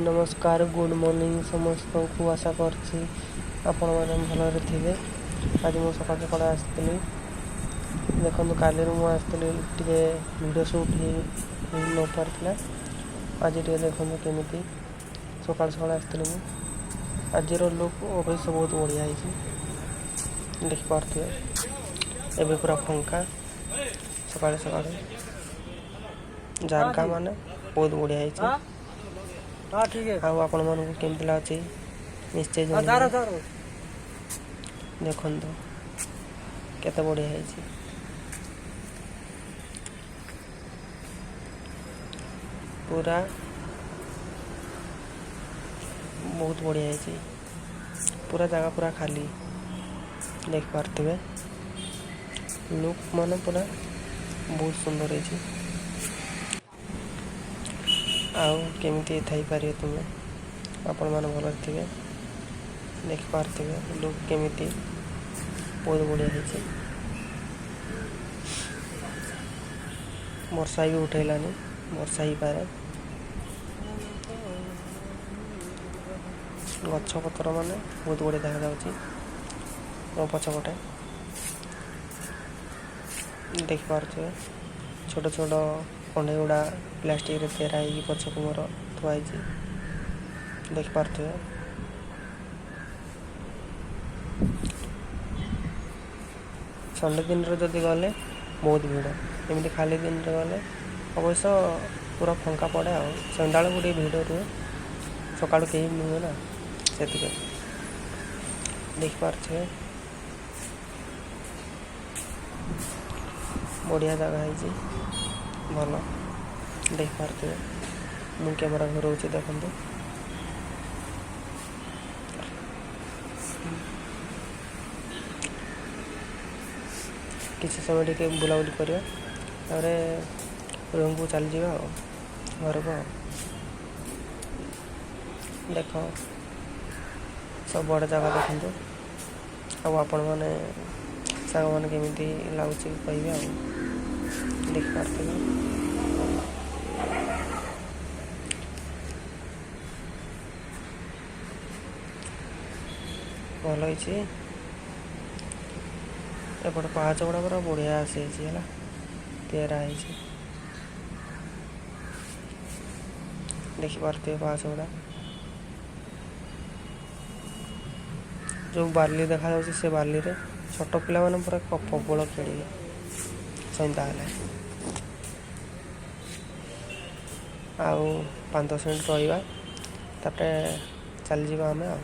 ନମସ୍କାର, good morning ସମସ୍ତଙ୍କୁ। ଆଶା କରୁଛି ଆପଣମାନେ ଭଲରେ ଥିବେ। ଆଜି ମୁଁ ସକାଳୁ ସକାଳୁ ଆସିଥିଲି। ଦେଖନ୍ତୁ, କାଲିରୁ ମୁଁ ଆସିଥିଲି, ଟିକେ ଭିଡ଼ିଓ ସୁଟ୍ ହେଇ ନପାରିଥିଲା। ଆଜି ଟିକେ ଦେଖନ୍ତୁ କେମିତି ସକାଳୁ ସକାଳୁ ଆସିଥିଲି ମୁଁ। ଆଜିର ଲୁକ୍ ଅବଶ୍ୟ ବହୁତ ବଢ଼ିଆ ହେଇଛି, ଦେଖିପାରୁଥିବେ। ଏବେ ପୁରା ଫାଙ୍କା। ସକାଳୁ ସକାଳୁ ଜାଗା ମାନେ ବହୁତ ବଢ଼ିଆ ହେଇଛି। हाँ, ठीक है। ଆଉ ଆପଣମାନଙ୍କୁ କେମିତି ଲାଗୁଛି, ନିଶ୍ଚୟ हाँ, जा ଜଣାଇବେ। रहा, जा रहा। ଦେଖନ୍ତୁ, କେତେ ବଢ଼ିଆ ହେଇଛି। ପୁରା ବହୁତ ବଢ଼ିଆ ହେଇଛି। ପୁରା ଜାଗା ପୁରା ଖାଲି, ଦେଖିପାରୁଥିବେ। ଲୁକ୍ ମାନେ ପୁରା ବହୁତ ସୁନ୍ଦର ହେଇଛି। ଆଉ କେମିତି ଥାଇପାରିବେ ତୁମେ? ଆପଣମାନେ ଭଲରେ ଥିବେ। ଦେଖିପାରୁଥିବେ ଲୁକ୍ କେମିତି ବହୁତ ବଢ଼ିଆ ହେଇଛି। ବର୍ଷା ବି ଉଠେଇଲାନି, ବର୍ଷା ହେଇପାରେ। ଗଛ ପତ୍ର ମାନେ ବହୁତ ବଢ଼ିଆ ଦେଖାଯାଉଛି। ମୋ ପଛପଟେ ଦେଖିପାରୁଥିବେ, ଛୋଟ ଛୋଟ କଣ୍ଢେଇ ଗୁଡ଼ା ପ୍ଲାଷ୍ଟିକରେ ତିଆରି ହେଇକି ପଛକୁ ମୋର ଥୁଆ ହେଇଛି, ଦେଖିପାରୁଥିବେ। ସଣ୍ଡେ ଦିନରେ ଯଦି ଗଲେ ବହୁତ ଭିଡ଼। ଏମିତି ଖାଲି ଦିନରେ ଗଲେ ଅବଶ୍ୟ ପୁରା ଫାଙ୍କା ପଡ଼େ। ଆଉ ସନ୍ଧ୍ୟାବେଳକୁ ଟିକେ ଭିଡ଼ ରୁହେ, ସକାଳୁ କେହି ନୁହେଁ ନା, ସେଥିପାଇଁ। ଦେଖିପାରୁଥିବେ, ବଢ଼ିଆ ଜାଗା ହେଇଛି, ଭଲ। ଦେଖିପାରୁଥିବେ, ମୁଁ କ୍ୟାମେରା ଘୁରଉଛି, ଦେଖନ୍ତୁ। କିଛି ସମୟ ଟିକେ ବୁଲାବୁଲି କରିବା, ତାପରେ ରୁମକୁ ଚାଲିଯିବା ଆଉ ଘରକୁ। ଆଉ ଦେଖ, ସବୁଆଡ଼େ ଜାଗା ଦେଖନ୍ତୁ। ଆଉ ଆପଣମାନେ ସାଙ୍ଗମାନେ କେମିତି ଲାଗୁଛି କହିବେ। ଆଉ ଦେଖିପାରୁଥିବେ, ଭଲ ହେଇଛି। ଏପଟେ ପାହାଚ ଗୁଡ଼ା ପୁରା ବଢ଼ିଆ ଆସିଯାଇଛି, ହେଲା ତିଆରି ହେଇଛି। ଦେଖିପାରୁଥିବେ ପାହାଚ ଗୁଡ଼ା। ଯେଉଁ ବାଲି ଦେଖାଯାଉଛି, ସେ ବାଲିରେ ଛୋଟ ପିଲାମାନେ ପୁରା ପ୍ରବଳ ଖେଳିବେ ସନ୍ଧ୍ୟା ହେଲେ। ଆଉ 5-10 ମିନିଟ୍ ରହିବା, ତାପରେ ଚାଲିଯିବା ଆମେ। ଆଉ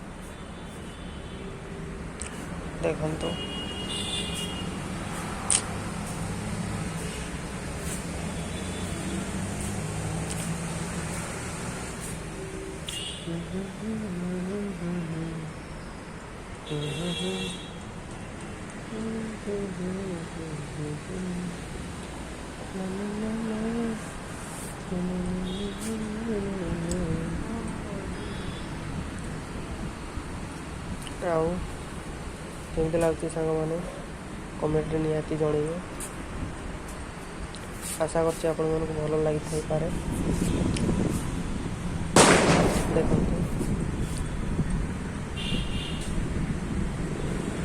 ଦେଖନ୍ତୁ। ଆଉ କେମିତି ଲାଗୁଛି ସାଙ୍ଗମାନେ, କମେଣ୍ଟରେ ନିହାତି ଜଣେଇବେ। ଆଶା କରୁଛି ଆପଣମାନଙ୍କୁ ଭଲ ଲାଗିଥାଇପାରେ। ଦେଖନ୍ତୁ।